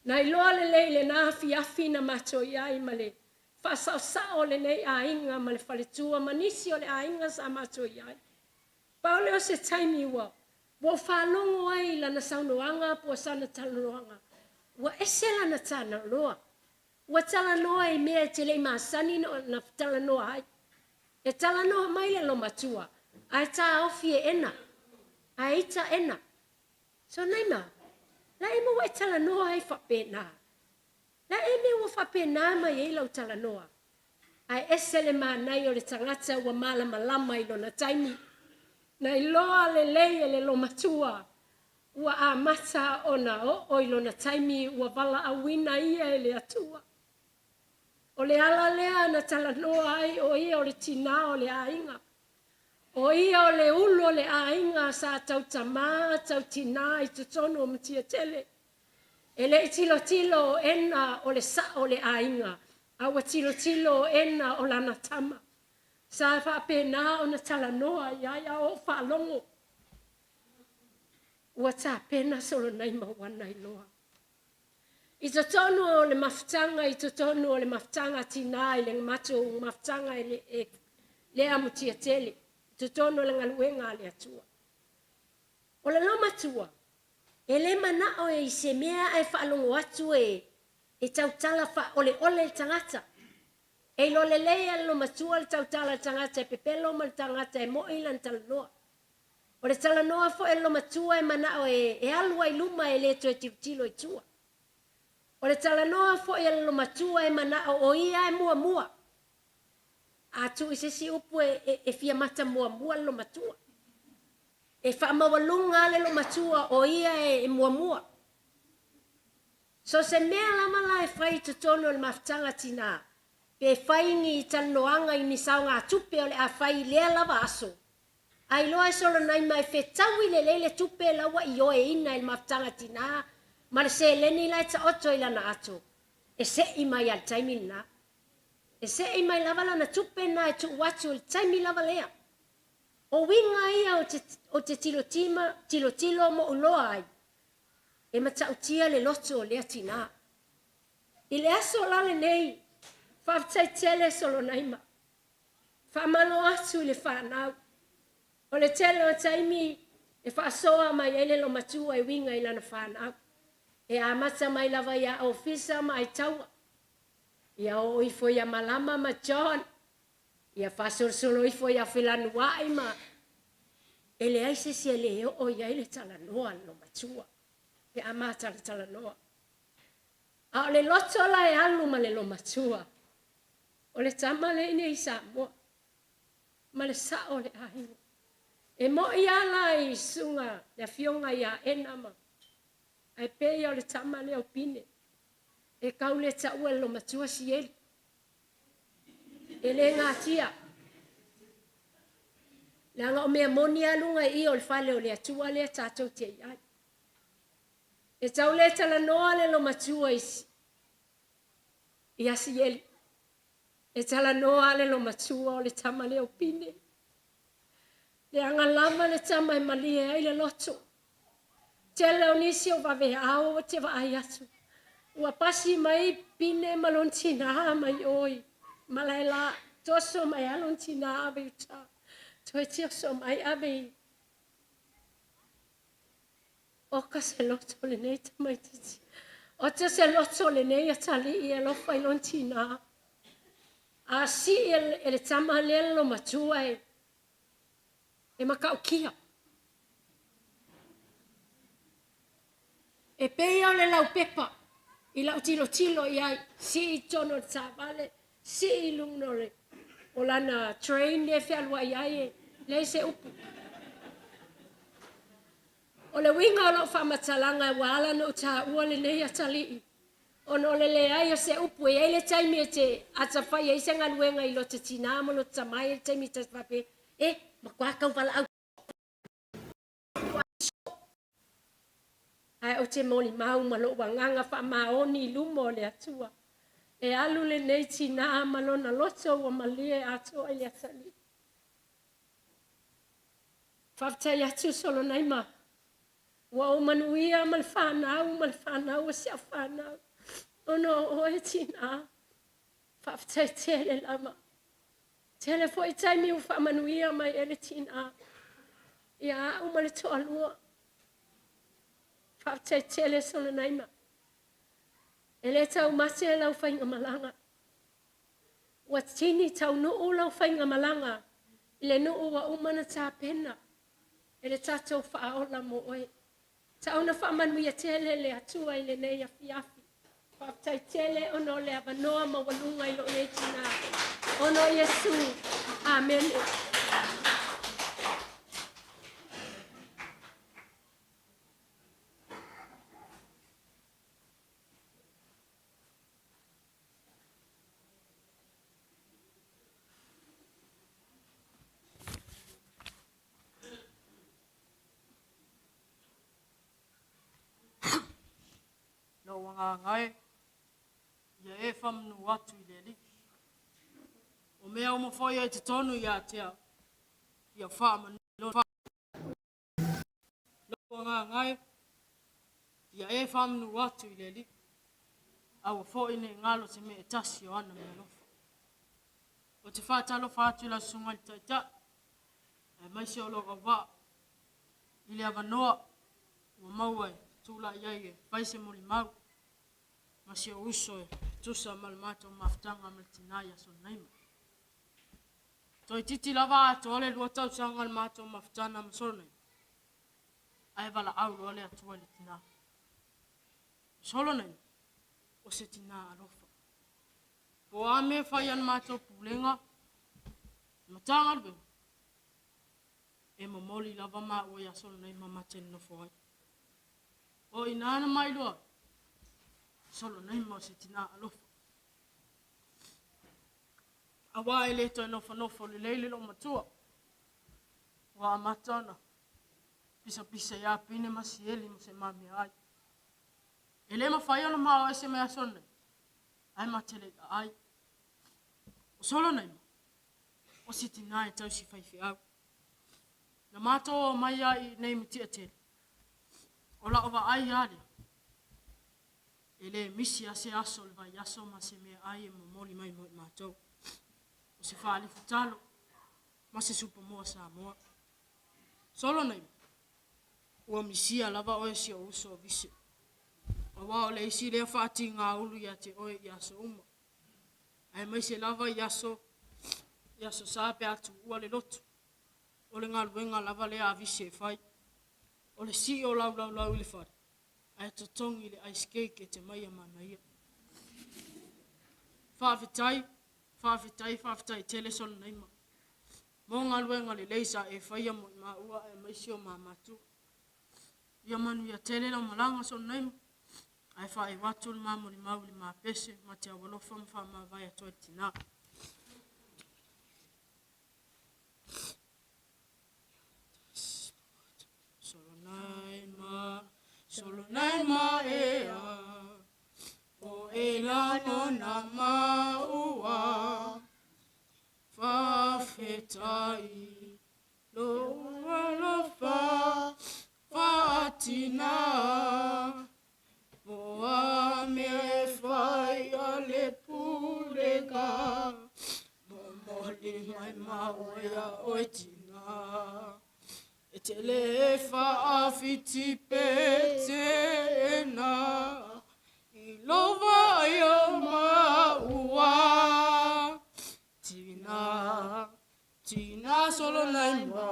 Na iloa lelei lena afiafi na matou i ai ma le faasaosao o lenei aiga ma le faletua ma nisi o le aiga sa matou i ai. Pau lea o se taimi ua ua ou faalogo ai i lana saunoaga po o sana talanoaga, ua ese lana talanoa. Ua talanoa i mea e te le i masani ona talanoa ai. E talanoa mai le lomatua, ae taofi e ena, ae ita ena. So naima, la e mo ua e talanoa ai faapena. La e mea ua faapena mai ai lau talanoa. Ae ese le manaia o le tagata ua malamalama i lona taimi. Na iloa lelei e le lomatua ua amata ona oo i lona taimi ua valaauina ia e le Atua. O le ala lea na talanoa ai o ia o le tinā o le aiga. O ia o le ulu o le aiga sa tautamā tautinā i totonu o Matiatele. E le i tilotilo o ena o le sa'o o le aiga, a ua tilotilo o ena o lana tama. Sa faapena ona talanoa i ai a o ou faalogo. Ua tapena solonaima ua na iloa. I totonu o le mafutaga, i totonu o le mafutaga a tinā i le matou mafutaga e, le, e lea Mutiatele, i totonu o le galuega a le Atua. O le lomatua, e le manao e i se mea ae faalogo atu e, e tautala faaoleole le tagata. E iloa lelei e le lomatua le tautala a le tagata e pepelo ma le tagata e mo'i lana talanoa. O le talanoa foi a le lomatua e manao e, e alu ai luma e le toe tilotilo i tua. O le talanoa foi a le lomatua e manao o ia e muamua. A tuu i se isi upu e, e, e fia mata muamua le lomatua. E faamaualuga le lomatua o ia e, e muamua. So se mea lava la e fai i totonu o le mafutaga tinā, pe fai ni talanoaga i ni saogatupe o le a fai i lea lava aso, a iloa e solonaima e fetaui lelei le tupe la ua ioeina e le mafutaga tinā ma le seleni la e taoto i lana ato, e se'i mai lava i le taimi lena. E se'i mai lava lana tupe na e tuu atu i le taimi lava lea. O uiga ia o te, o te tilotima, tilotilo ma ou iloa ai, e matautia le loto o lea tinā. I le aso la lenei, faafetai tele Solonaima. Faamalo atu i le fanau. O le tele o taimi e faasoa mai ai le lomatua e uiga i lana fanau. E amata mai lava iā Ofisa ma Aitaua. Ia oo ifo ia Malama ma John. Ia faasolosolo ifo ia Felanuai ma e leai se isi e le oo i ai le talanoa a le lomatua pe a matalatalanoa. A o le loto la e alu ma le lomatua, o le tama lea i nei i Samoa ma le sa'o o le aiga. E mo'i lava la i susuga le afioga ia Ena ma ae pei o le tama lea o Pine. E kau le taua e le matua sieli. E le gatia. Leaga o mea moni a luga i i o le fale o le Atua lea tatou te i ai. E tau le talanoa le lomatua i ia Sieli. E talanoa le lomatua o le tama lea o Pine. Leaga lava le tama e malie ai le loto. Tele o nisi o vaveao o te vaai atu. Ua pasi mai Pine ma lona tinā mai oi. Malaela, toso mai a lona tinā ave i uta. Toe tioso mai ave i. Oka se loto lenei tamaitiiti. Oka se loto lenei atalii e alofa i lona tinā. A sii e le tama lea le lomatua e e matautia. E pei o le laupepa i lau tilotilo i ai, sii i totonu o le taavale, sii i luga o le o lana train lea e fealuai ai e leai se upu. O le uiga o lau faamatalaga ua ala ona ou taua lenei atalii, ona o le leai o se upu. E i ai le taimi e te atafai ai se galuega i lota tinā ma lota tamā, e i ai le taimi e ta te faapea, e, matua tau valaau Ae ou te molimau ma lou agaga faamaoni i luma o le Atua, e alu lenei tinā ma lona loto ua malie atoa i le atalii. Faafetai atu Solonaima, ua ou manuia ma le fanau ma le fanau a si au fanau, ona o oe tinā. Faafetai tele lava. Tele foi taimi ua faamanuia mai e le tinā ia au ma le toalua. Faafetai tele Solonaima. E le taumate lau faigamalaga. Ua tini taunuu lau faigamalaga i le nuu ua uma ona tapena e le tatou faaola mo oe. Tau na faamanuia tele le Atua i lenei afiafi. Faafetai tele ona o le avanoa maualuga i lou nei tinā. Ona o Iesu. Amene. Lou agaga e, ia e faamanu atu i le Alii. O mea uma foi ai totonu ia te au, ia faamanu. Lou agaga e, ia e faamanu atu i le Alii, aua foi ne i galo se mea e tasi o ana meaalofa. Ou te faatalofa atu i lau Susuga i le Taitai, aemaise o lou auvaa i le avanoa ua maua e tulai ai e fai se molimau ma si ou uso e tusa ma le matou mafutaga ma le tinā ia Solanaima. Toeitiiti lava atoa le lua tausaga o le matou mafutaga ma Solanaima, ae valaau loa le Atua i le tinā. O Solanaima, o se tinā alofa. Po o a mea e fai a le matou Pulega, le Matagaluega, e momoli lava maua i aso lenei ma mate nonofo ai. O i ina na mailoa ai, Solanaima o se tinā alofa. Auā e le toe nofonofo lelei le loomatua, ua amata ona pisapisa iā Pine ma Sieli ma se mamea ai. E le mafai ona mao ese mai aso nei, ae mate le i'a ai. O Solanaima, o se tinā e tausi faifeau. Na matou o mai a i inei Mutiatele, o la'u vaai a lea, E le misi a se aso o le vaiaso ma se meaai e momoli mai mo i matou. O se faalifu talo ma se supa moa Samoa. Solo nei, ua misia lava oe si ou uso o Vise. Aua o le isi lea faatigaulu ia te oe i aso uma. Aemaise lava i aso i aso sa pe a tuua le lotu. O le galuega lava lea a Vise e fai. O le sii o lau laulau i le fale. Ae totogi le ice cake e te maia manaia. Faafetai, faafetai, faafetai tele Solanaima mo galuega lelei sa e faia mo i maua aemaise o ma matua. Ia manuia tele lau malaga Solanaima. Ae faaiu atu le ma molimau i le ma pese ma te aualofa ma faamavae atu ai le tinā. Solonaima, solonaima ea, o e lagona maua, faafetai lou alofa faatina, moa mea e fai a le pulega, momoli mai maua ia oe tina. E te le faafiti pe teena i lou vaai o maua. Tina, tina solonaima,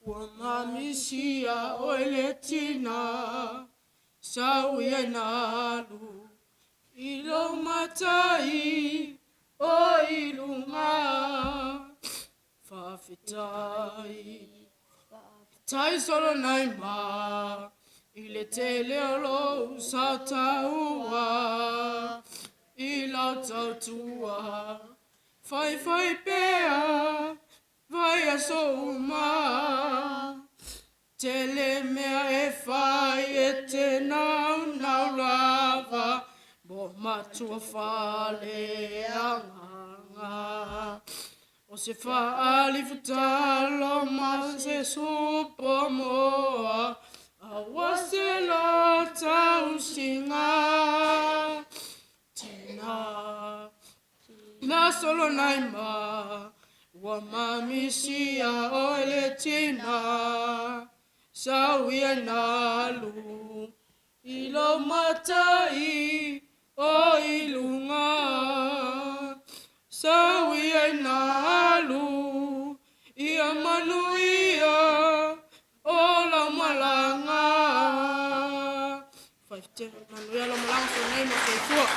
ua mamisia oe le tina, sau ia i nalu i lou matai o i luga. Faafetai, faafetai solonaima i le tele o lou sao taua i lau tautua. Faifai pea vaiaso uma. Tele mea e fai e te naunau lava mo matua faaleagaga. O se faalifutalo ma se supo moa, aua se la tausiga. Tina, na solonaima, ua mamisia oe le tina, sau ia nalu i lou matai o i luga. Sau ia i nalu ia manuia o lau malaga. Faifetai, manuia lau malaga solonaima, soifua.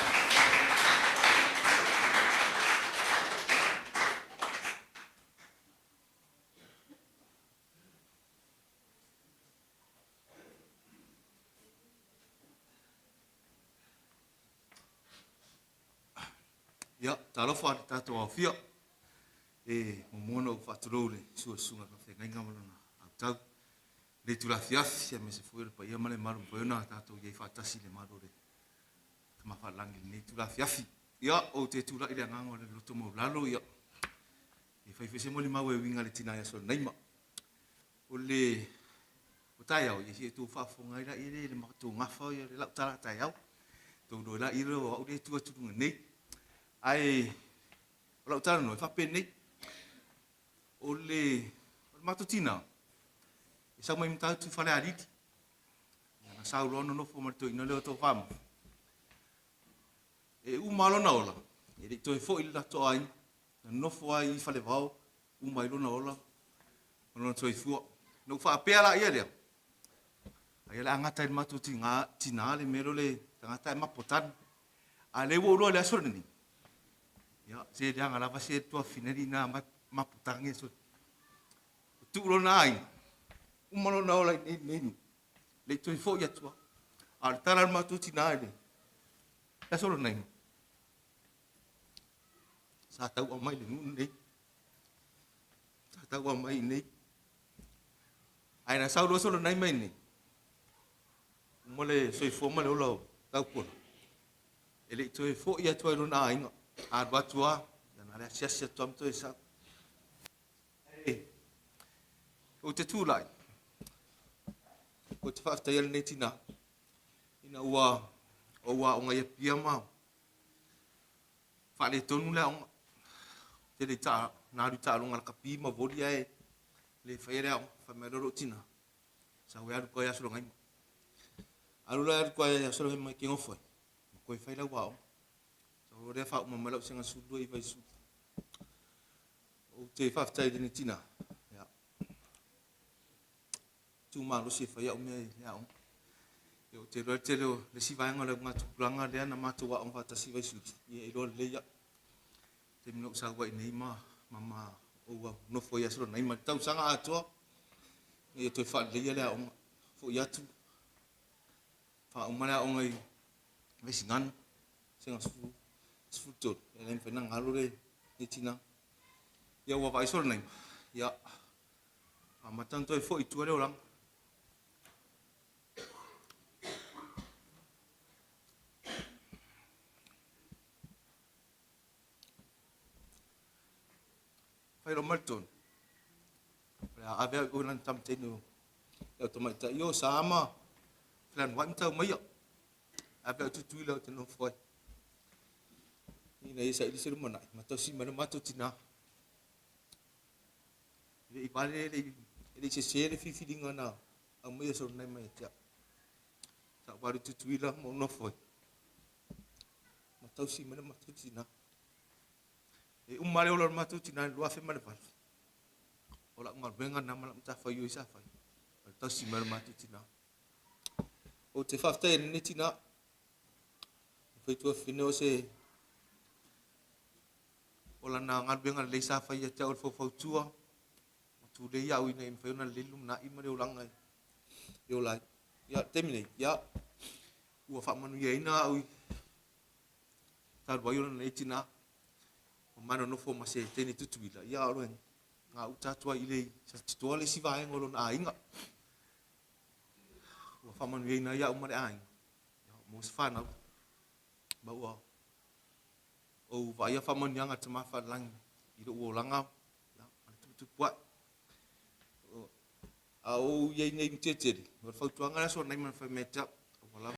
Ia, talofa le tatou aofia. E muamua ona ou faatulou le susu o le susuga i le faafeagaiga ma lona autau. Le itula afiafi, aemaise foi o le paia ma le mamalu mafai ona tatou i ai faatasi i le malu o le Tama Faalelagi i lenei itula afiafi. Ia, ou te tulai i le agaga o le loto maualalo, ia, e fai foi se molimau e uiga i le tina ia Solonaima. O le o taeao, ia si e tou faafofoga ai la i le matou gafa ia le lau tala taeao. Tou iloa la i le o au le tu atu luga nei. Ae o lau talanoa e faapenei. O le o le matou tina e sau mai Matautu Falealili. Ia na sau loa nonofo ma le toeaina lea o Tofaamofo. E uma lona ola, e le i toe foi i le latou aiga, na nofo ai i Falevao, uma ai lona ola ma lona soifua. Na ou faapea laia lea, ai o le a gata i le matou tina, tina le mea lea o le tagata e mapo tanu. A lea ua ou iloa i le aso lenei, ia, se leaga lava se tuafafine alii na mapo tangi e sole. Tuu lona aiga, uma lona ola i nei nei, le i toe foi atu lava. A o le tala a le matou tina i le aso lona iga, sa tau'a mai le nuu lenei, sa tau'a mai i nei. Ae na sau loa Solonai mai nei, uma le soifua ma le ola o Taupuana, e le i toe foi atu ai lona aiga, alu atu lava, ia na le asiasi atu lava ma toe sau. Ou te tulai, ou te faafetaia lenei tina, ina ua ou aoga i Apia ma faaletonu le aoga. Tele i ta, na alu i taaloga lakapi ma voli ae le faia le aoga. Fai mai loa lou tina, sau e alu koe ia Solagaima. Alu la alu koe ia Solagaima e ke gofo ai, ma koe fai lau aoga. Sau loa lea faauma mai lau sega 12 i Vaisuli. Ou te faafetai i lenei tina. Ia. Tu malosi e fai au mea i le aoga. Ia, ou te iloa le tele o le isi vaega o le augatupulaga lea na matou aoga faatasi i Vaisuli, ia e iloa lelei au. Taimi na ou sau ai nei ma ma ma ou nofo ai Aso Lanaima i le tausaga atoa, ina ia toe faaleleia le aoga. Foi atu, Faauma le aoga i Vaisigano, sega 13, e le mafai ona galo le tina. Ia ua vaai solo nei, ia amata ona toe foi i tua le olaga. Fai lo mai tonu. O le a ave au i lana tamataini o le au tamaitai o sa ma fealuai ma tau maia. Ave au Tutuila ou te nofo ai. Ina ia saili se lumanai, ma tausi mai le matou tinā. E le i vale, e le i sese le filifiliga na aumaia solanai mai ia te au. Sa ou alu i Tutuila ma ou nofo ai. Ma tausi mai le matou tinā. E uma le ola o le matou tinā i le 2008. O lau galuega lena ma lau matafaioi sa fai, o le tausi mai o le matou tinā. Ou te faafetai ai i lenei tinā. E fai tuafafine o se o lana galuega lelei sa fai ia te au o le faufautua ma tulei au ina ia mafai ona lelei le lumanai ma le olaga e ola ai. Ia, le taimi nei, ia, ua faamanuiaina au i talu ai ona nei tinā ma ma nonofo ma se teine Tutuila, ia, o le gauta atu ai i le Satitoa le isi vaega o lona aiga. Ua faamanuiaina ai au ma le aiga, ia, mo se fanau, ma ua ou vaaia faamanuiaga a le Tama Faalelagi i lou olaga, ia, ma le tuputupu ae. A o ou i ai nei i Mutiatele, o le fautuaga lea a Soanai ma na fai mai ia te au.